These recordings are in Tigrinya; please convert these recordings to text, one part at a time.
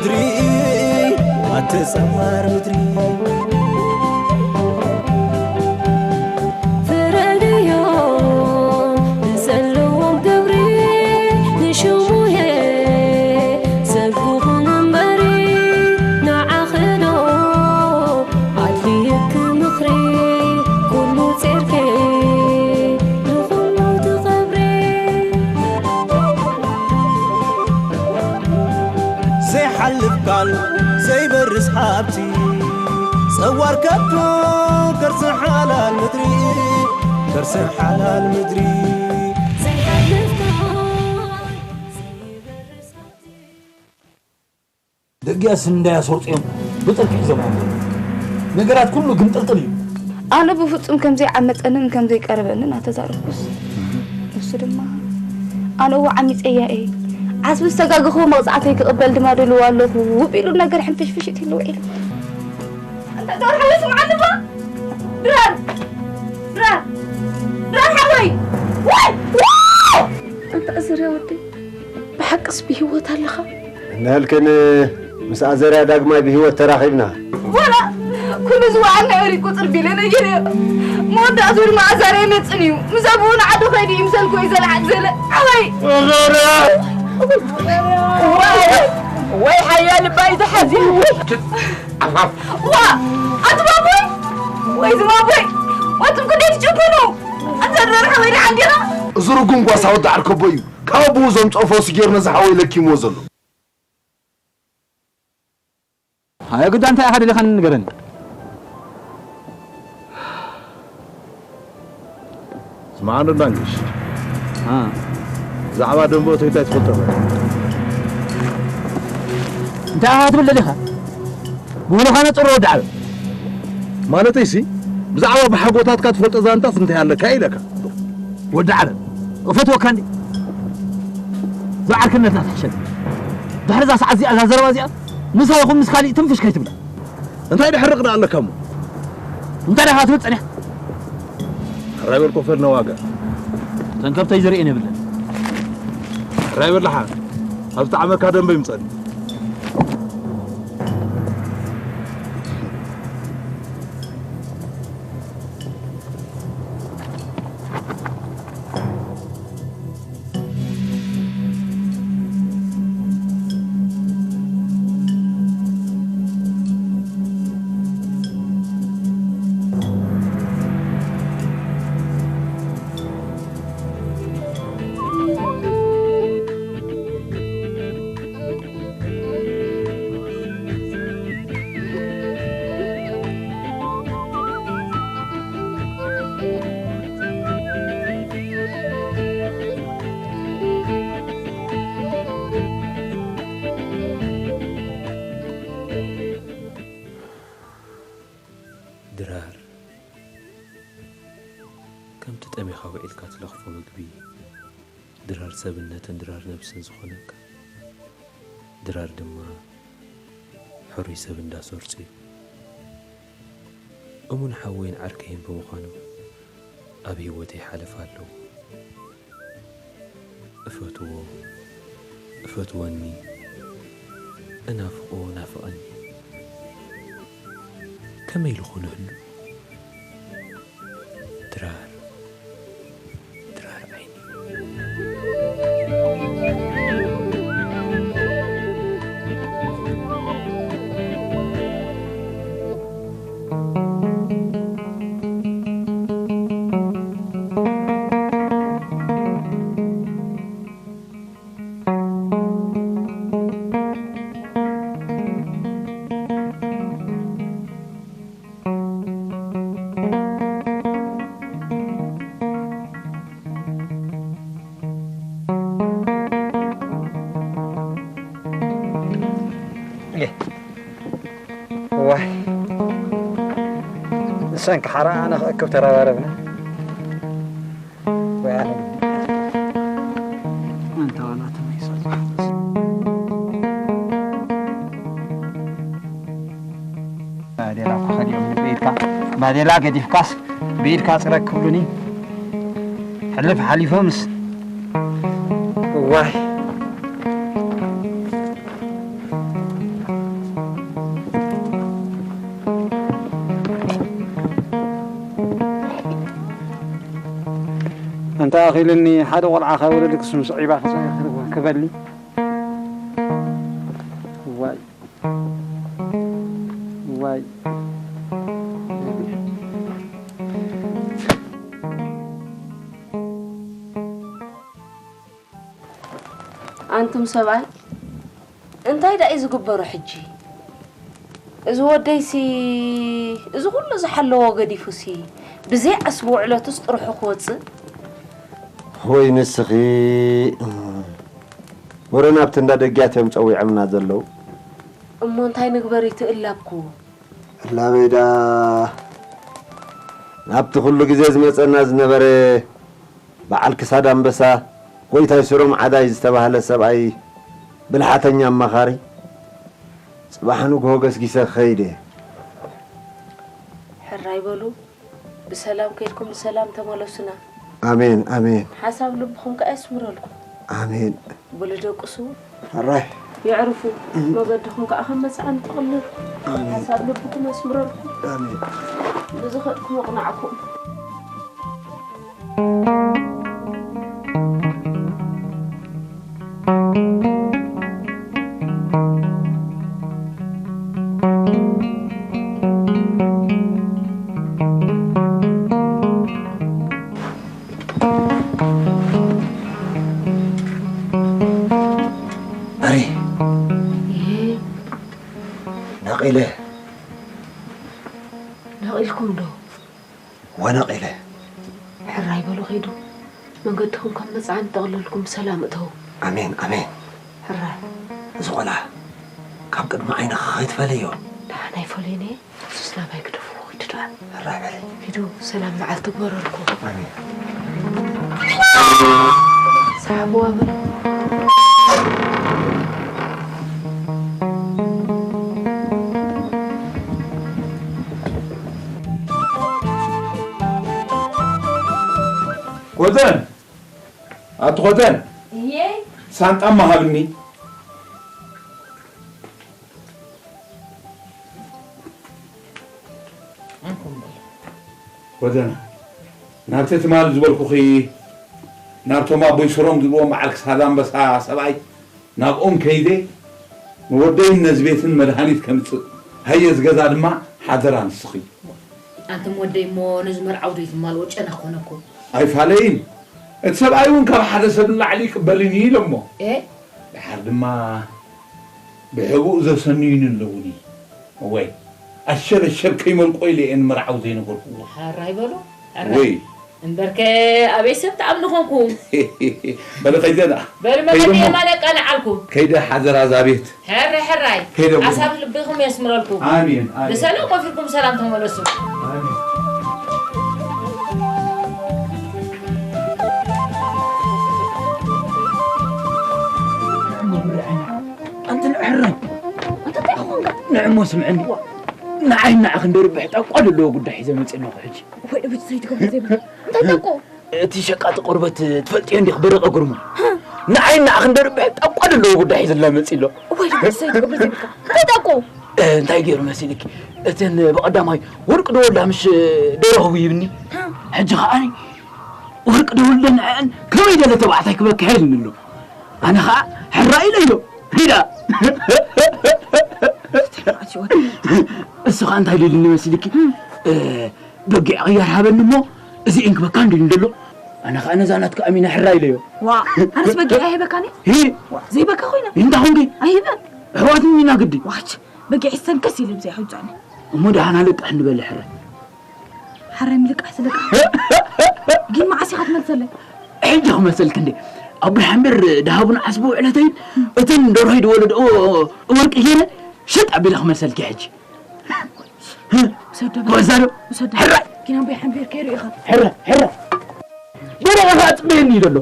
ምድሪ ኣተጸማር ምድሪ ፍረድዮም ንዘለዎም ግብሪ ንሽሙየ ዘግኹን እምበሪ ንዓኽዶ ኣድልየኪ ምኽሪ ኩሉ ጼርኬ ንኹሉ ትኸብሪ። ዘይሓልፍ ቃል ዘይበርስ ሃብቲ ጸዋር ከብቱ ከርሲ ሓላል ምድሪ ከርሲ ሓላል ምድሪ ዘይሓልፍ ቃል ዘይበርስ ሃብቲ። ደጊያስ እንዳያ ሰርጽዮም ብጥርቂ ሒዞም ኣለዉ። ነገራት ኩሉ ግምጥልጥል እዩ። ኣነ ብፍጹም ከም ዘይዓመጸንን ከም ዘይቀረበንን ኣተዛረብኩስ፣ ንሱ ድማ ኣነ እወ ዓሚጸያ እየ፣ ዓስቢ ዝተጋገኹ መቕጻዕተይ ክቕበል ድማ ድልው ኣለኹ ቢሉ ነገር ሕንፍሽፍሽ ኢሉ ውዒሉ። ኣንታ ዶር ሓወይ ስምዓኒ እባ ድራር ድራር ድራር ሓወይ ወይ ኣንታ እዝርያ ወደይ ብሓቅስ ብህይወት ኣለኻ? እንሀልክን ምስ ኣዘርያ ዳግማይ ብህይወት ተራኺብና። ዋላ ኩሉ ዝወዓልና ኤሪ ቁፅር ቢለ ነጊረ መወዳእትኡ ድማ ኣዛርያ ይመፅን እዩ። ምስ ኣቡኡ ንዓዱ ከይዱ ይምሰል ኮይ ዘለዓት ዘለ ኣወይ ወይ ሓያ ልባይ ዝሓዚ ዋ ኣቱም ኣቦይ ወይ ዝም ኣቦይ ኣቱም ክንደይ ትጭክኑ ኣንተ ድረርሐ ወይ ደሓን ዲኻ? እዚ ርጉም ጓሳ ወዲ ዓርከቦ እዩ ካብ ኣቡኡ ዘምፅኦ ፈውሲ ገይሩ ነዚ ሓወይ ለኪምዎ ዘሎ። ኣየ ግዳ እንታይ ኢኻ ደሊኻኒ ንገረኒ። ስምዓኒ ዳንግሽ፣ ብዛዕባ ደንበ እቶይታይ ትፈልጦ ዶ? እንታይ ኢኻ ትብል ደሊኻ? ብውልኻ ነፅሮ ወዲ ዓበ። ማለተይሲ ብዛዕባ ብሓጎታትካ ትፈልጦ ዛንታስ እንታይ ኣለካ ኢለካ። ወዲ ዓረብ እፈትወካ እንዲ እዛ ዓርክነትና ትሕሸኒ። ድሕሪ እዛ ሰዓት እዚኣ እዛ ዘረባ እዚኣ ምሳይ ይኹን ምስ ካሊእ ትንፍሽ ከይትብላ። እንታይ ድሕርቕ ደኣ ኣለካ እሞ? እንታይ ዲኻ ትብል ጸኒሕካ? ሕራይ በል ኮፈልና ዋጋ። እተን ከብተይ ዝርእየን የብለን። ሕራይ በል ደሓን። ኣብ ዝጠዓመካ ደንበ ይምጸኒ። ድራር፣ ከምቲ ጠሜኻ ውዒልካ ትለኽፎ ምግቢ፣ ድራር ሰብነትን ድራር ነብስን ዝኾነካ፣ ድራር ድማ ሕሩይ ሰብ እንዳ ሰርጹ እዩ። እሙን ሓወይን ዓርከይን ብምዃኑ ኣብ ህይወተይ ሓለፋ ኣለዎ። እፈትዎ፣ እፈትወኒ፣ እናፍቆ ናፍቐኒ። ከመይ ኢሉ ኾን ህሉ? ድራር፣ ድራር ዓይኒ። እዋይ ንሰን ክሓራ ኣነ ክእክብ ተረባረብና። ወይ ኣነ ኣንታ ዋላ ተመይሶ። ባዴላ እኮ ከሊኦም ብኢድካ ባዴላ ገዲፍካስ ብኢድካ ጽረግ ክብሉኒ ሕልፍ ሓሊፎምስ እዋይ። ተኣኺሉኒ ሓደ ቆልዓ ካብ ወለድክስ ምስ ዒባ ክበሊ። ዋይ፣ ዋይ። ኣንቱም ሰብኣይ፣ እንታይ ደኣ እዩ ዝግበሮ ሕጂ? እዚ ወደይሲ፣ እዚ ኩሉ ዝሓለዎ ገዲፉሲ፣ ብዘይ ዓስቢ ውዕለቱስ ጥርሑ ክወጽእ? ወይ ንስኺ፣ ወረ ናብቲ እንዳ ደጊያት እዮም ጸዊዖምና ዘለዉ። እሞ እንታይ ንግበር እዩ ትእላብኩ? እላበይ ደኣ፣ ናብቲ ኩሉ ግዜ ዝመጸና ዝነበረ በዓል ክሳድ ኣንበሳ፣ ጎይታይ ስሮም ዓዳይ ዝተባህለ ሰብኣይ ብልሓተኛ ኣማኻሪ፣ ጽባሕ ንግሆ ገስጊሰ ክኸይድ እየ። ሕራይ በሉ፣ ብሰላም ከይድኩም ብሰላም ተመለሱና። ኣሜን፣ ኣሜን። ሓሳብ ልብኹም ከኣ የስምረልኩም። ኣሜን። በሉ ደቅሱ። ሕራይ። የዕርፉ። መገድኹም ከኣ ከም መጽዓን ጠቕልል። ኣሜን። ሓሳብ ልብኹም የስምረልኩም። ኣሜን። ብዝኸድኩም ኣቕናዕኩም። ኣሪ። ይሄ ነቒለ። ነቒልኩም ዶ? ወነቒለ። ሕራይ በሉ ኺዱ። መንገድኹም ከም መጽዓን ጠቕልልኩም ብሰላም እተዉ። ኣሜን፣ ኣሜን። ሕራይ። እዚ ቖልዓ ካብ ቅድሚ ዓይንኺ ኸይትፈልዮ። ደሓን ኣይፈልዮን እየ። ሱስ ናባይ ግደፍዎ ኺዱ ደኣ። ሕራይ በሊ። ኺዱ ሰላም መዓልቲ ግበረልኩም። ኣሜን። ሰሓብዋ በሉ። ኮተን፣ ኣቲ ኮተን፣ እየ። ሳንጣ ማሃብኒ። ኮተና፣ ናብቲ ትማል ዝበልኩኺ፣ ናብቶም ኣቦይ ስሮም ዝብልዎም በዓል ክሳድ ኣንበሳ ሰብኣይ፣ ናብኦም ከይደ፣ ንወደይን ነዚ ቤትን መድሃኒት ከምጽእ፣ ሃየ፣ እዚ ገዛ ድማ ሓደራ ንስኺ። ኣንቱም ወደይ እሞ ነዚ መርዓዊ ዶ ይትማልዎ? ጨና ክኾነኩም። ኣይፋለይን። እቲ ሰብኣይ እውን ካብ ሓደ ሰብ ንላዕሊ ይቅበልን እዩ ኢሎሞ። ኤ? ደሓር ድማ ብሕቡእ ዘሰንዩኒ ኣለዉኒ። እወይ፣ ኣሸበሸብ ከይመልቆ ኢለ እየ ንመርዓዊ ዘይነገርኩዎ። ሕራይ በሉ፣ ሕራይ። ወይ። እምበርከ ኣበይ ሰብ ትኣምኑ ኾንኩም? በሉ ከይደ ደኣ። በሉ ከይደ መገዲ እሞ። የማነ ቀንዓልኩም። ከይደ ሓዘራ እዛ ቤት። ሕራይ፣ ሕራይ። ከይደ እሞ። ሓሳብ ልብኹም የስምረልኩም። ኣሜን፣ ኣሜን። ብሰላም ኮፍ ኢልኩም ብሰላም ተመለሱ። ኣሜን። ኣንቲ ንዕረን። ኣንተ እንታይ ኾንካ? ንዕሞ ስምዕኒ። ንዓይ ንዓኽ እንደርብሕ ጣቋ ዘለዎ ጉዳይ ሒዘ መፅእ ኣለኹ ሕጂ። ወይ፣ ወይ፣ ዘይትገብሮ ዘይብሉ። እንታይ ጠንቁ? እቲ ሸቃጢ ቆርበት ትፈልጥዮ እንዲኽ በረቐ ጉርሙ። ንዓይ ንዓኽ እንደርብሕ ጣቋ ዘለዎ ጉዳይ ሒዘ መፅእ ኣሎ። ወይ፣ ወይ፣ ዘይትገብሮ ዘይብልካ። እንታይ ጠንቁ? እ፣ እንታይ ገይሩ መሲልኪ? እተን ብቐዳማይ ወርቂ ደወላ ምሽ ደረኹ ይብኒ። ሕጂ ኸዓ ወርቂ ደወለ ንዐን ከመይ ገለ ተባዕታይ ክበክሐ ኢልኒ ኣሎ። ኣነ ኸዓ ሕራይ ኢለዮ። ሂዳ። እሱ ኸዓ እንታይ ኢሉኒ መሲልኪ? እ፣ በጊዕ ቅያር ሃበኒ እሞ እዚኤን ክበካ እንዲሉ እንደሎ። ኣነ ኸዓ ነዛ ናትካ ኣሚነ ሕራይ ኢለዮ። ዋ፣ ኣነስ በጊዕ ኣይህበካን እየ። ሂ። ዋ፣ ዘይበካ ኮይና። እንዳ ኾንኪ? ኣይህበን። ኣሕዋት ኢና ግዲ። ዋች፣ በጊዕ ይስተንከስ ኢለ ብዘይ ሕውፃኒ። እሞ ደሓና ልቃሕ ንበል ሕራይ። ሓራይ ምልቃሕ ትልቃሕ። ግን መዓስ ኢኻ ትመልሰለይ? ሕጂ ክመልሰልኪ እንዴ? ኣቦይ ሓምቢር ደሃቡን ዓስቢ ውዕለተይን እተን ደርሆይ ዝወለድኦ ወርቂ ገይረ ሸጥ ኣቢለ ክመልሰልኪ ሕጂ። ውሰዶ። ክወስዳ ዶ? ውሰዶ። ሕራይ። ግን ኣቦይ ሓምቢር ከይሩ ኢኻ። ሕራይ፣ ሕራይ። በረኻ ኣጽበየኒ እዩ ዘሎ።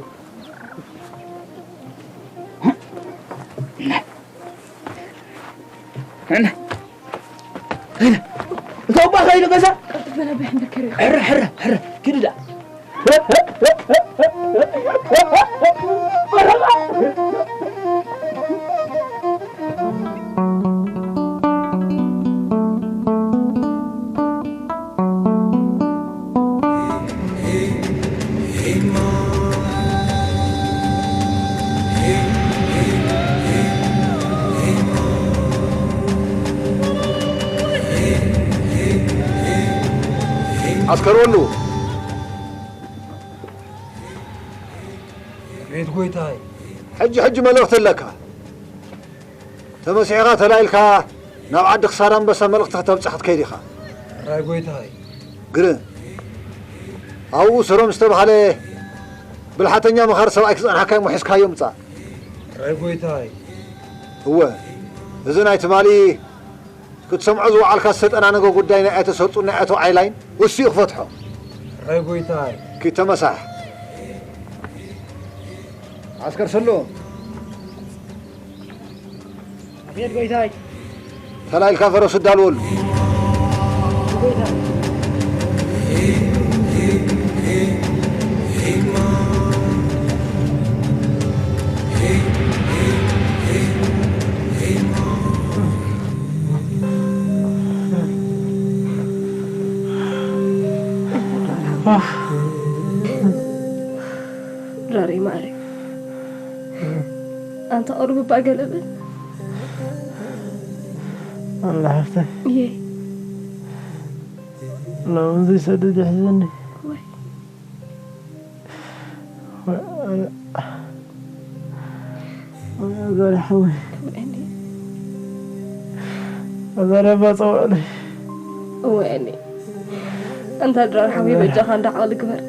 እቶ እባ ኸይዱ ገዛ። ቀልጥፍ በል ኣቦይ ሓምቢር ከይሩ ኢኻ። ሕረ፣ ሕረ፣ ሕረ። ኪዱ ደኣ። ኣስከርወሉ። ቤት ጎይታይ። ሕጂ ሕጂ መልእኽቲ ኣለካ። ተመሲሕኻ ተላኢልካ ናብ ዓዲ ክሳድ ኣንበሳ መልእኽቲ ከተብጽሕ ክትከይድ ኢኻ። ሕራይ ጎይታይ። ግርም። ኣብኡ ስሮም ዝተባህለ ብልሓተኛ መኻሪ ሰብኣይ ክጸንሓካ እሞ ሒዝካዮ ምጻእ። ሕራይ ጎይታይ። እወ፣ እዚ ናይ ትማሊ ክትሰምዖ ዝወዓልካ ዝተጠናነገ ጉዳይ ናይ ኣቶ ሰርጹን ናይ ኣቶ ዓይላይን እሱ እዩ ክፈትሖ። ሕራይ ጎይታይ። ኪድ ተመሳሕ። ዓስከር ሰሎ። ኣቤት ጎይታይ። ተላኢልካ ፈረሱ ኣዳልወሉ። ጎይታይ። ድራር ማሪ ኣንተ ቁሩብ እባ ገለ በል። ኣላ ሓፍተይ። እየ። ሎሚ ዘይሰድድ ይሕዘኒ። ወይ። ወይ፣ ኣነ፣ ወይ፣ ኣዛሪ ሓወይ። እወ፣ እኔ። ኣዛሪ ኣባ ጸውዕለይ። እወ፣ እኔ። ኣንታ ድራር ሓወይ፣ ኣዛሪ። በጃኻ እንዳ ዓቕሊ ግበር።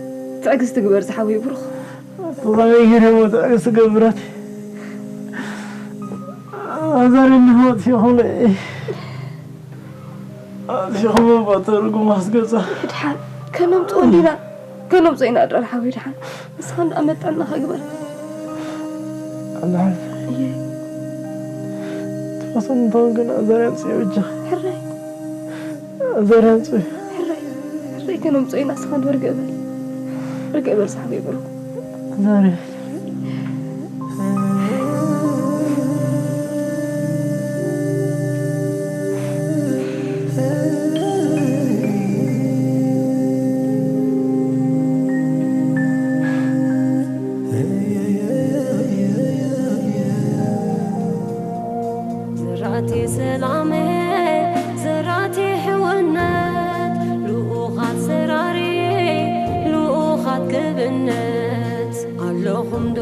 ትዕግስቲ ግበር ዝሓወይ ብሩኽ። ብኸመይ ገይረ እሞ ትዕግስቲ ገብራት? ኣዛሪ እንሆ ኣጥፊኹም። ኣጥፊኹም እባ እታ ርጉም ኣስገጻ። ድሓን ከነምጽኦ እንዲና፣ ከነምጽኦ ኢና ድራር ሓወይ ድሓን። ንስኻ እንዳ መጠንና ግበር። ኣላ ሓፍተይ። እየ። ትፈስም እንተኾን ግን ኣዛሪ ኣምጽኦ በጃኺ። ሕራይ። ኣዛሪ ኣምጽኦ። ሕራይ። ሕራይ ከነምጽኦ ኢና ንስኻ እንዶ ርግእ በል። ርግእ በል ሳሕበይ በልኩ። ኣዛሪ። ዘራእቲ ሰላም፣ ዘራእቲ ሕውነት፣ ልኡኻት ሰራሪ፣ ልኡኻት ክብነት፣ ኣለኹም ዶ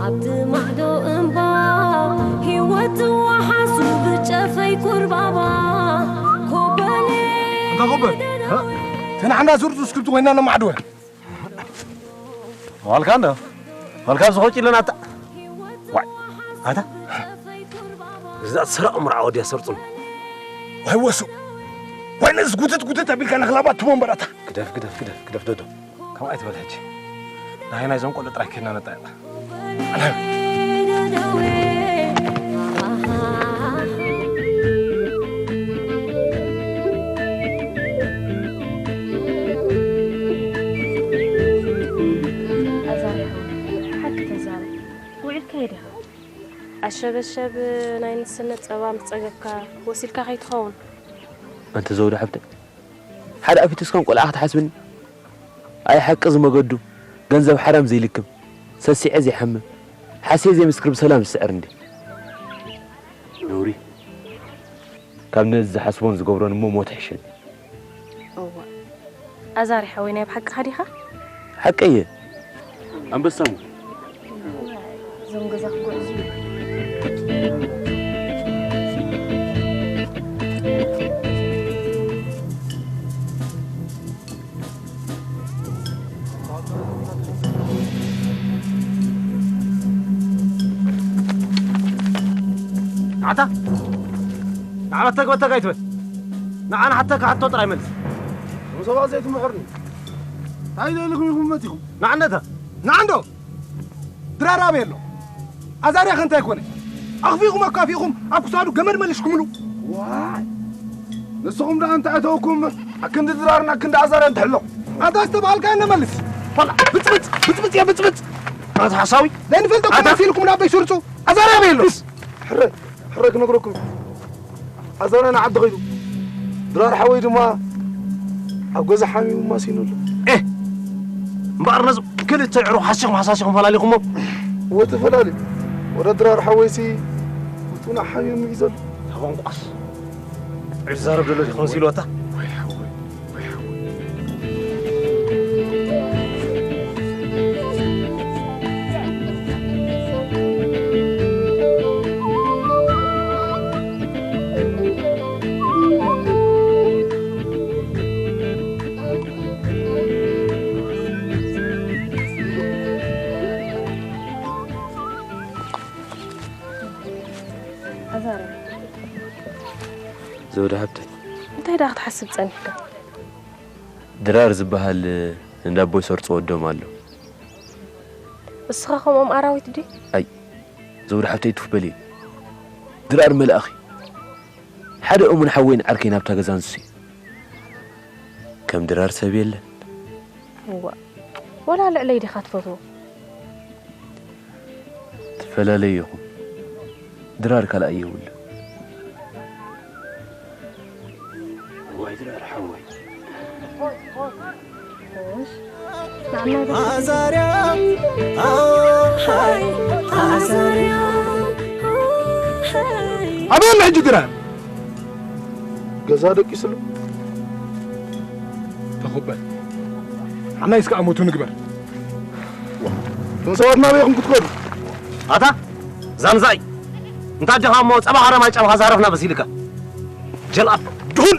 ኣብቲ ማዕዶ እምባ፣ ህይወት ትወሓሱ ብጨፈይ ኩርባባ፣ ኮበሌ ኣታ ኮበል፣ ደናዊ። ተናሕና ዙር ዙር ስክብቲ ኮይና ነማዕዶ። ዋልካ እንዶ? ዋልካ ኣብዚ ቁጭ ኢለን ኣታ። ዋይ፣ ኣታ። እዛ ሰራቕ ምርዓ ወዲያ ሰርጹን። ዋይ ወሱ። ዋይ ነዚ ጉትት ጉትት ኣቢልካ ንኽላባት ትቦ እምበር ኣታ። ግደፍ፣ ግደፍ፣ ግደፍ፣ ግደፍ ዶዶ። ከምኡ ኣይትበል ሕጂ። ንሃይ ናይዞም ቆልዑ ጥራይ ኬድና ነጣየቕ። ኣዛርያ፣ ሓቂ ተዛረብ። ውዒልካዮ ዲኻ? ኣሸበሸብ ናይ ንስነት ጸባ ምስ ጸገብካ ወሲድካ ከይትኸውን። ኣንቲ ዘውዲ ሓብተይ፣ ሓደ ኣፊቱስ ከም ቆልዓ ክትሓስብኒ? ኣይ ሓቂ ዝመገዱ፣ ገንዘብ ሓራም ዘይልክም፣ ሰሲዐ ዘይሓምም፣ ሓስየ ዘይምስክር ብሰላም ዝስዕር እንዲ። ነውሪ። ካብ ነዚ ዝሓስቦን ዝገብሮን እሞ ሞት ይሕሸኒ። እዋ። ኣዛሪ ሓወይ ናይ ብሓቅኻ ዲኻ? ሓቀየ። ኣንበሳሙ። እዞም ገዛ ክጉዕዙ። ኣታ ንዓና ተግበተግ ኣይትበል። ንዓና ሓተካ ሕቶ ጥራይ መልስ። እዞም ሰባት ዘይትምሕርኒ። እንታይ ኢለ ኢልኩም ኢኹም መጺኹም? ንዓነታ ንዓንዶ ድራር ኣበይ ኣሎ? ኣዛርያ ከ እንታይ ኮነ? ኣኽፊኹም ኣካፊኹም ኣብ ክሳዱ ገመድ መሊስኩምሉ። ዋይ! ንስኹም ደኣ እንታይ ኣተውኩም? ኣክንዲ ድራርን ኣክንዲ ኣዛርያን ትሕሎ። ኣንታ ዝተባሃልካዮ ንመልስ። ዋላ ብጽብጽ፣ ብጽብጽ እየ ብጽብጽ። ኣታ ሓሳዊ። ዘይንፈልጠኩም ኣታ መሲልኩም ናበይ ስርጹ? ኣዛርያ ኣበይ ኣሎ? እስ፣ ሕረ፣ ሕረ ክነግረኩም። ኣዛርያ ንዓዲ ኸይዱ። ድራር ሓወይ ድማ ኣብ ገዛ ሓሚሙ ማሲኑ ኣሎ። ኤህ! እምበኣር ነዚ ክልተ ዕሩኽ ሓሲኹም ሓሳሲኹም ፈላሊኹሞ። እወ ተፈላልዩ። ወረ ድራር ሓወይሲ ውጡና ሓሚሙ እዩ ዘሎ። ተበንቋስ። ዕዛረብ ዘሎ ዲኹም ሲልወታ? ወይ ሓወይ፣ ወይ ሓወይ። እንታይ ደኣ ክትሓስብ ጸኒሕካ? ድራር ዝበሃል እንዳቦይ ሰርጾ ወዶም ኣሎ። እስኻ ከምኦም ኣራዊት ድዩ? ኣይ፣ ዘውዲ ሓብተይ ትፍ በሊ። ድራር መልኣኺ። ሓደ እሙን ሓወይን ዓርከይን ኣብታ ገዛ ንሱ እዩ። ከም ድራር ሰብ የለን። እዋ፣ ወላ ልዕለይ ዲኻ ትፈትዎ? ትፈላለዩ ኢኹም። ድራር ካልኣይ የብሉ። እዋይ ድራር ሓወይ። ኣዛርያ፣ ኣሃይ፣ ኣዛርያ። ኣበይ ኣሎ ሕጂ ድራር? ገዛ ደቂስሉ። ተኹበል። ሓናይ እስከ ኣሞቱ ንግበር። እቶም ሰባት ናበይ ኢኹም ክትከዱ? ኣታ ዛምዛይ፣ እንታ ኣዴኻ እሞ ጸባ ሃረማይ ጨብኻ ዝሃረፍና በሲልካ። ጀልኣብ። ድሁል፣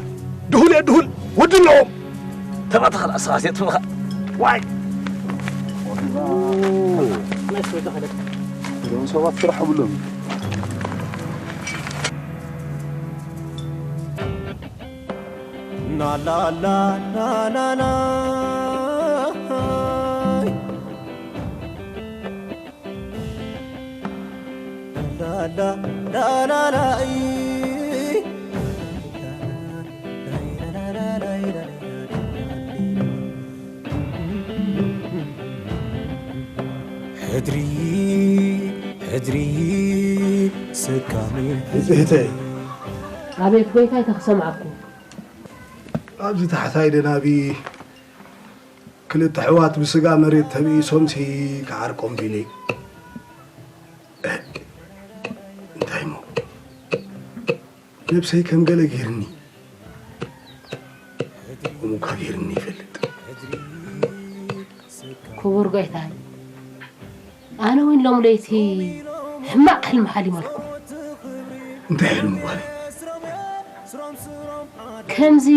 ድሁል እየ፣ ድሁል። ወዲ ኣለዎም። ተባተኸል ኣሰኻሴ ትብኻ። ዋይ። እዞም ሰባት ስራሕ የብሎም። ናላላ ናናና ላላ ላላላ ሕድሪ ሕድሪ ስካሜ ንጽህተይ ኣቤት ጎይታይ ተኽሰምዓኩ። ኣብዚ ታሕታይ ደናቢ ክልተ ኣሕዋት ብስጋ መሬት ተብኢሶምሲ ክዓርቆም ቢለይ። እንታይ እሞ ነብሰይ ከም ገለ ገይርኒ። ከምኡ እኳ ገይርኒ ይፈልጥ። ክቡር ጎይታይ፣ ኣነ እውን ሎም ለይቲ ሕማቕ ሕልሚ ሓሊመልኩ። እንታይ ሕልሚ ጓለይ? ከምዚ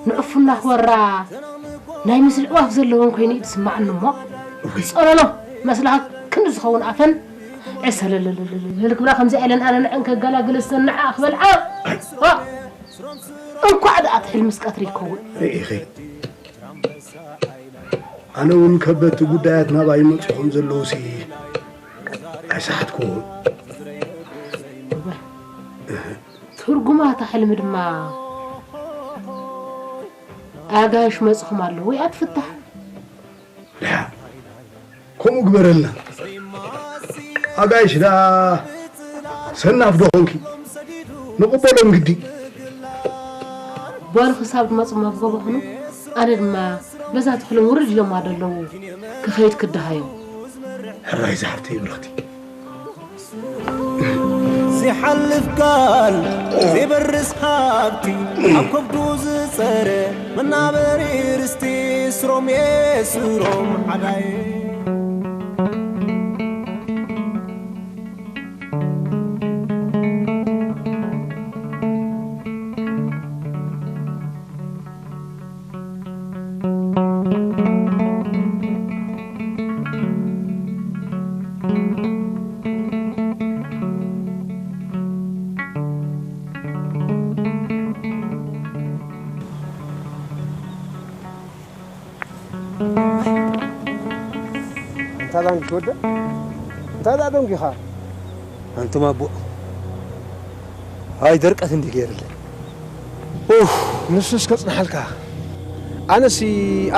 ንዕፉና ክወራ ናይ ምስልዕዋፍ ዘለወን ኮይኑ እዩ ዝስምዓኒ እሞ፣ እወይ። ጸለሎ መስልኻ ክንዲ ዝኸውን ኣፈን ዕሰለለለለለለ ክብላ ከምዚ ኢለን ኣነ ንዐን ከገላግል እስተን ንዓ ክበልዓ። ዋ! እንኳዕ ደኣ እቲ ሕልምስ ቀትሪ ይከውን። ርኢኺ፣ ኣነ እውን ከበድቲ ጉዳያት ናባይ ይመጹ ከም ዘለዉሲ ኣይሰሓትኩዎን። ትርጉማ እታ ሕልሚ ድማ ኣጋይሽ መጽኹም ኣለዉ ወይ ኣትፍታሕ። ድሓ ከምኡ ግበረልና። ኣጋይሽ ደኣ ሰናፍ ዶ ኾንኪ? ንቕበሎም ግዲ። በሉ ክሳብ ዝመጹ ኣብ ጎቦ ኹኑ። ኣነ ድማ በዛ ተኽሊ ውርድ ኢሎም ኣለዉ ክኸይድ ክደሃዮም። ሕራይ ዝሓፍተይ ብርኽቲ። ዘይሓልፍ ጋል ዘይበርስ ሃብቲ ኣብ ከብዱ ዝጸረ መናበሪ ርስቲ ስሮም የስሮም ሓዳይ። እንታይ ዳንግሽ ወደ? እንታይ ደኣ ደንጊኻ? ኣንቱም ኣቦ፣ ኣይ ደርቀት እንዲ ገይርለ። ኡፍ! ንሱስ ከጽንሓልካ። ኣነሲ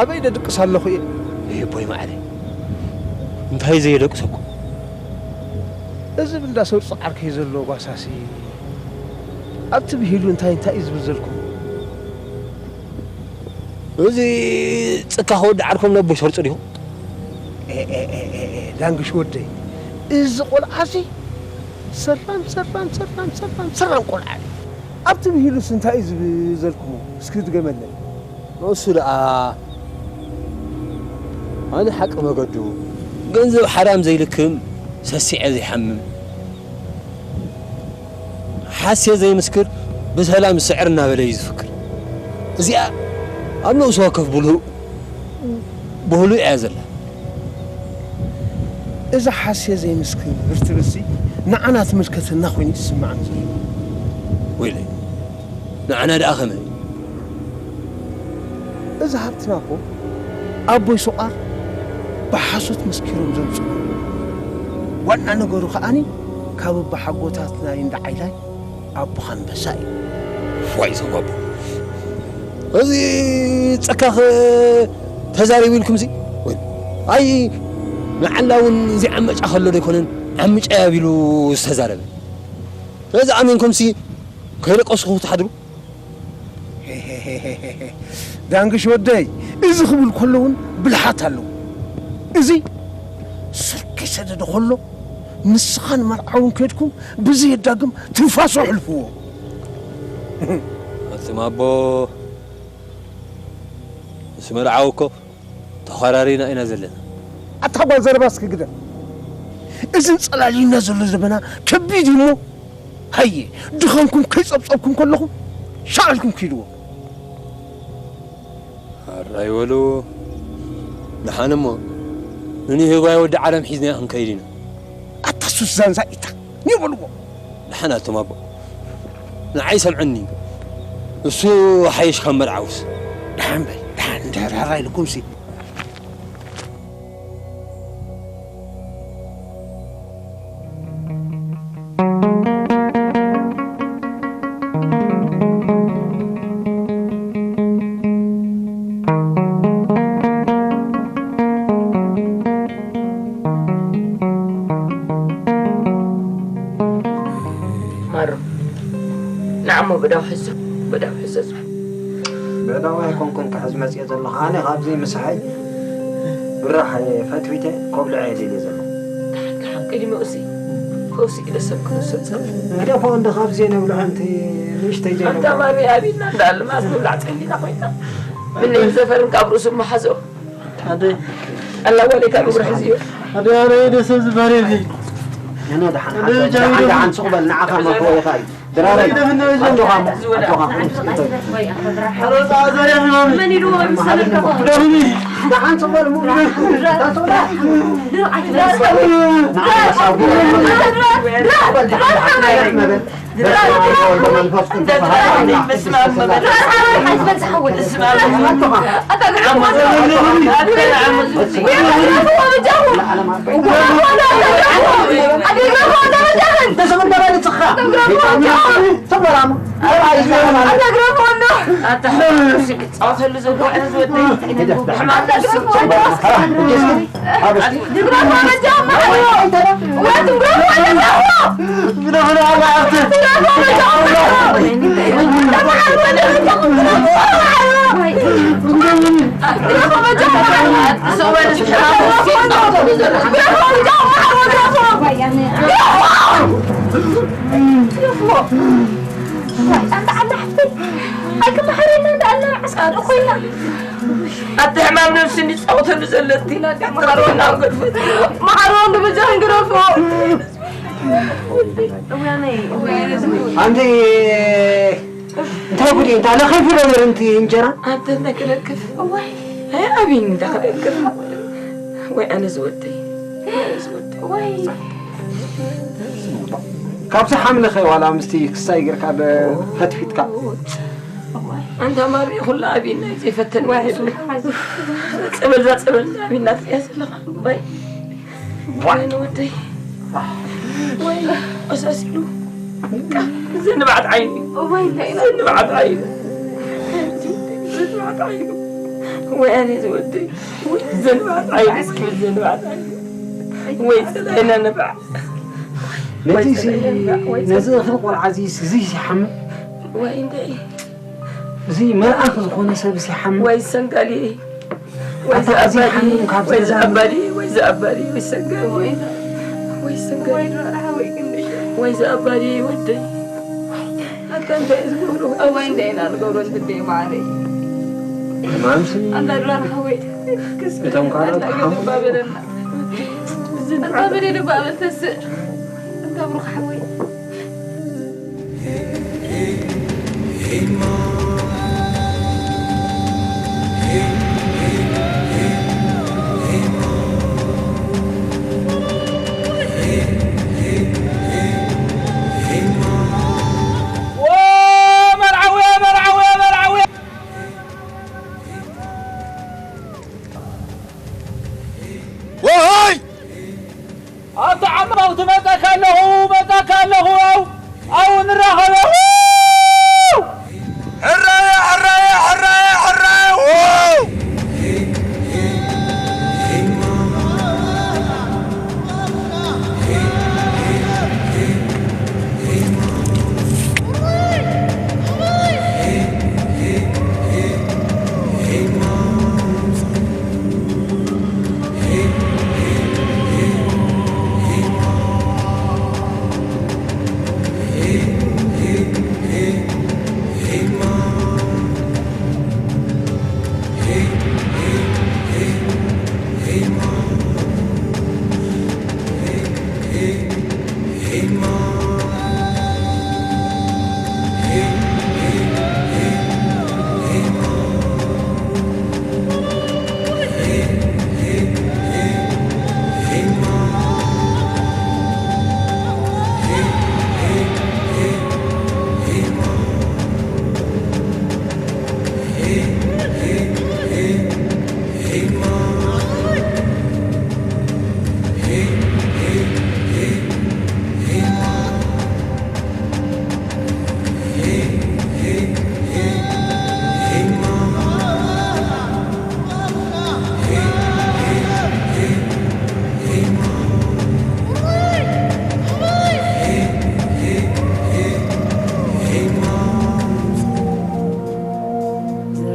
ኣበይ ደድቅስ ኣለኹ እየ። ይህ ቦይ ማዕረ። እንታይ ዘየደቅሰኩም? እዚ ብልዳ ሰርጹ ዓርከይ ዘሎ ጓሳሲ ኣብቲ ብሂሉ እንታይ እንታይ እዩ ዝብል ዘልኩም? እዚ ጽካ ክወዲ ዓርኮም ነቦይ ሰርጹ ዲኹም? ኤ፣ ኤ፣ ኤ፣ ኤ፣ ኤ፣ ዳንግሽ ወደይ፣ እዚ ቆልዓሲ ሰራም፣ ሰራም፣ ሰራም፣ ሰራም፣ ሰራም ቆልዓ እዩ። ኣብቲ ብሂሉስ እንታይ እዩ ዝብል ዘልኩሞ? እስኪ ድገመለይ። ንሱ ደኣ ኣነ ሓቂ መገዱ፣ ገንዘብ ሓራም ዘይልክም፣ ሰሲዐ ዘይሓምም፣ ሓሴ ዘይምስክር፣ ብሰላም ስዕር እናበለ እዩ ዝፍክር። እዚኣ ኣብ ነብሲ ወከፍ ብልሁ-፣ ብህሉ እያ ዘላ። እዛ ሓሴ ዘይምስክር ብርትብሲ ንዓና ትምልከተና ኮይኑ እዩ ዝስምዓኒ ዘሎ። ወይለይ፣ ንዓና ደኣ ከመይ? እዚ ሃብትና እኮ ኣቦይ ሶቓር ብሓሶት መስኪሮም ዘምፅኡ። ዋና ነገሩ ከዓኒ ካብ ኣቦሓጎታት ናይ እንዳ ዓይላይ ኣቦኻ ኣንበሳ እዩ። ዋይ ዘጓቦ። እዚ ጸካኽ ተዛሪቡ ኢልኩም ሲ? ወይ፣ ኣይ፣ ንዓላ እውን እዚ ዓመጫ ከሎ ዶ ኣይኮነን ዓምጫ ያቢሉ ዝተዛረበ? ነዚ ኣሚንኩም ሲ ከይደቀስኹ ትሓድሩ? ዳንግሽ ወደይ፣ እዚ ክብል ከሎ እውን ብልሓት ኣለዎ። እዚ ሱር ከይሰደደ ከሎ ንስኻን መርዓውን ከድኩም ብዘየዳግም ትንፋሱ ኣሕልፍዎ። ኣቱም ኣቦ፣ ምስ መርዓዊ እኮ ተኾራሪና ኢና ዘለና። ኣታ ጓል ዘረባ እስኪ ግደፍ። እዚ እንጸላልዩና ዘሎ ዘበና ከቢድ እዩ እሞ፣ ሃየ፣ ድኻምኩም ከይጸብጸብኩም ከለኹም ሻዕልኩም ኪድዎ። ኣራይ በሉ። ደሓን እሞ፣ ንንህጓይ ወዲ ዓለም ሒዝና ክንከይድ ኢና። ኣታ ሱስ ዛንዛ ኢታ፣ ኒዮ በልዎ። ደሓን ኣቶም ኣቦ፣ ንዓይ ሰምዐኒ። እሱ ሓይሽ ካብ መርዓውስ። ደሓን በል፣ ደሓን፣ እንድሕር ሕራይ ኢልኩምሲ። ማሩ፣ ንዓሞ ብዳው ሕዞ፣ ብዳው ሕዞ። ብዕዳው ኣይኮንኩን ክሕዝ መጽየ ዘለኹ። ኣነ ካብዚ ምሳሐይ ብራሕ ፈትዊተ ኮብልዐ እየ ደልየ ዘለኹ። ደሓን፣ ደሓን፣ ቅድሚኡ እሲ ፈውሲ ኢለ ሰብ ክውሰድ ጸኒሑ። ግደፎ እንዶ ካብዚ ነብልዖ፣ እንቲ ንእሽተይ ዘይነብልዖ። ኣንታ ማሪ፣ ኣቢና እንዳ ኣልማዝ ምብላዕ ጸሊና ኮይና። ምን ዘፈርን ካብ ርእሱ መሓዞ። ኣደ ኣላ ዋሌ ካብ እግሩ ሕዝዮ። ኣደ ኣረ ደሰ ዝባሬ። ኣነ ደሓን፣ ኣደ ሓንሳብ ጃዊ ደሓን፣ ደሞ። ደሓን፣ ስቕ በል፣ ንዓኻ መፍወይኻ እዩ። ድራረይ፣ ኣጆኻ እሞ፣ ኣጆኻ እሞ። ኣታ ሕማም ነብሲ ክጻወተሉ ዘጓዕነ ዝወደይ ሕማም ነብሲ። ኣታ ሕማም ነብሲ እንዲ ጻወተሉ ዘለቲ መሓርወና ገድፈት። መሓርወ ንብጃ እንግረፎ። ኣንቲ እንታይ ጉድ እዩ? እንታይ ለኺፉ ነበር እንቲ እንጀራ? ኣንተ እንታይ ክለክፍ? እዋይ። ኣይ ኣቢን እንታይ ክለክፍ? ወይ ኣነ ዝወደይ። ወይ ኣነ ዝወደይ። ወይ። ካብዚ ሓምሊ ኸ ዋላ ምስቲ ክሳይ ጌርካ ብ-፣ ፈትፊትካ? ኣንታ ማሪ ኩላ ኣቢና እዩ ዘይፈተን። ወይ። ጸበል ዛ ጸበል ኣቢና ትሪኣ ዘለኻ። ወይ። ወይ ንወደይ። ወይ፣ ቆሳሲሉ። ዘንባዕት ዓይኒ። ወይ፣ እንታይ ኢና? ዘንባዕት ዓይኒ። ዘንባዕት ዓይኒ። ወይ፣ ኣነ ዝወደይ። ወይ፣ ዘንባዕት ዓይኒ። እስኪ ዘንባዕት ዓይኒ። ወይ፣ ጸላኢና ነባዕ። ነዚ ወይ፣ ሲ-፣ ጸላኢና ነባዕ። ወይ፣ ነዚ ጸላኢና እኽሊ ቆልዓ እዚ ሲ-፣ እዚ ሲሓምም። ወይ፣ እንታይ? እዚ መልኣኽ ዝኾነ ሰብ ሲሓምም። ወይ፣ ሰንጋሊ። ወይ ኣታ እዚ ዝኣባዲ፣ ሓሚም ካብ ወይ ዘዛሚ ዝኣባዲ፣ ወይ ዝኣባዲ፣ ወይ ሰጋዲ፣ ወይ ወይ ሰጋዲ፣ ወይ ዝኣባዲ፣ ወደይ። ኣታ እንታይ ዝገብሩ? እዋይ እንታይ ኢና ንገብሮ ዝግደይ ማዓረይ። ሕማምሲ ኣታ ድራር ሓወይ። ክስ እቶም ካልኦት ኣታ ሓሙ ገባ በለና። ኣታ በለ ደባ በል ተስእ። ኣታ ብሩኽ ሓወይ።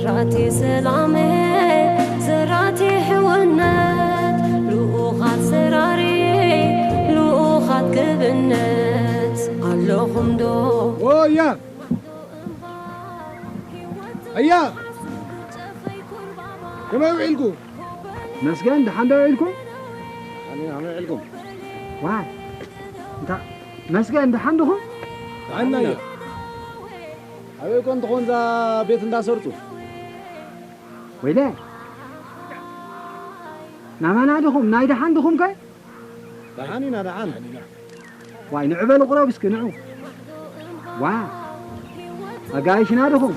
ዘራቲ ሰላም፣ ዘራቲ ሕውነት፣ ልኡኻት ሰራሪ፣ ልኡኻት ክብነት፣ ኣለኹም ዶ? ኦያ! ኣያ! ከመይ ውዒልኩ? መስገን፣ ደሓን ዶ ውዒልኩም? ኣሜን፣ ከመይ ውዒልኩም? ዋይ! እንታ መስገን፣ ደሓን ድኹም? ደሓን ኢና። ኣያ! ኣበይ ኮን ትኾን እዛ ቤት እንዳሰርጹ? ወይለ! ናማና ድኹም? ናይ ደሓን ድኹም ከ? ደሓን ኢና፣ ደሓን። ዋይ፣ ንዑ በሉ፣ ቁረብ እስኪ፣ ንዑ። ዋ! ኣጋይሽና ድኹም?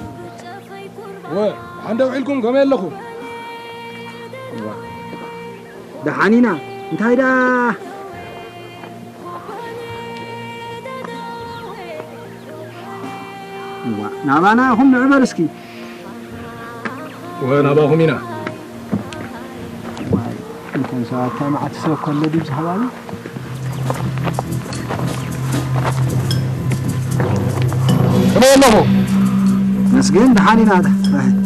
ወ፣ ደሓን ዶ ውዒልኩም? ከመይ ኣለኹም? ዋ! ደሓን ኢና። እንታይ ደኣ? ዋ! ናባና ኢኹም፣ ንዑ በሉ እስኪ። ወ፣ ናባኹም ኢና። ዋይ፣ እንተን ሰባት እንታይ መዓት ሰብ ከሎ ድዩ ዝሃባሉ? ከመይ ኣለኹ? መስገን፣ ደሓን ኢና። ዳ-፣ ራሄል።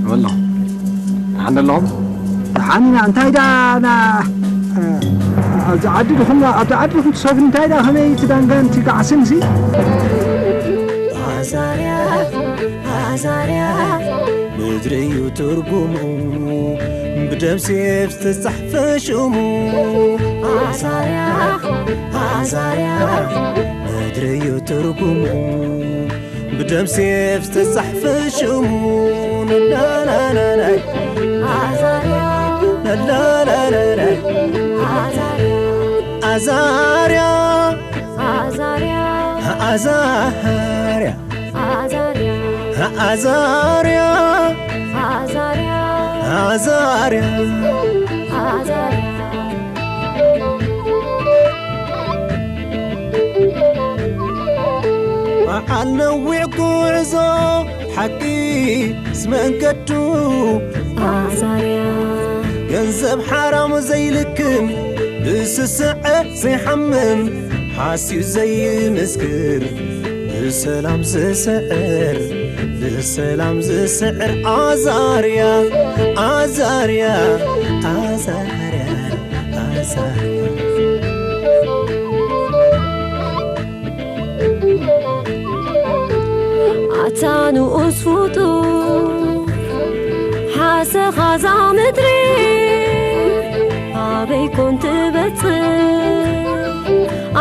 ከመይ ኣለኹ? ደሓን ዶ ኣለኹም? ደሓን ኢና። እንታይ ደኣ ና-፣ ኣብዚ ዓዲ ድኹም፣ ኣብዚ ዓዲ ድኹም ትሰግሩ፣ እንታይ ደኣ ከመይ እቲ ዳንጋን እቲ ጋዕስን ሲ? ኣዛርያ፣ ኣዛርያ፣ ምድሪ እዩ ትርጉሙ፣ ብደም ሴፍ ዝተጻሕፈ ሽሙ። ኣዛርያ፣ ኣዛርያ፣ ምድሪ እዩ ትርጉሙ፣ ብደም ሴፍ ዝተጻሕፈ ሽሙ። ላላላላይ፣ ኣዛርያ፣ ላላላላይ፣ ኣዛርያ፣ ኣዛርያ፣ ኣዛርያ፣ ኣዛርያ፣ ኣዛርያ፣ ኣዛርያ፣ ኣዛርያ፣ ኣዛርያ፣ ኣዛርያ። በዓል ነዊዕ ጉዕዞ ሓቂ ዝመንገዱ ኣዛርያ። ገንዘብ ሓራም ዘይልክም ብስስዐ ዘይሓምም ሓስዩ ዘይምስክር ብሰላም ዝስዕር ብሰላም ዝስዕር ኣዛርያ ኣዛርያ ኣዛርያ ኣዛርያ። ኣታ ንኡስ ፍጡር ሓሰኻ እዛ ምድሪ ኣበይ ኮን ትበጽሕ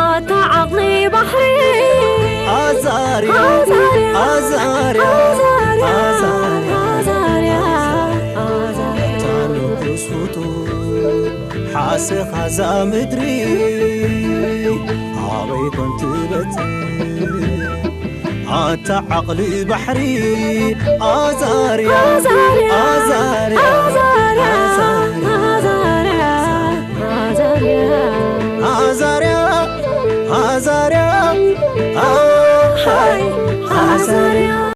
ኣታ ዓቕሊ ባሕሪ ኣዛርያ ኣዛርያ ኣዛርያ ኣዛርያ ኣዛርያ ኣታ ንኡስ ፍጡር ሓሰኻ እዛ ምድሪ ኣበይ ኮን ትበጽሕ ኣታ ዓቕሊ ባሕሪ ኣዛርያ ኣዛርያ ኣዛርያ ኣዛርያ ኣዛርያ ኣዛርያ ኣዛርያ ኣዛርያ ኣዛርያ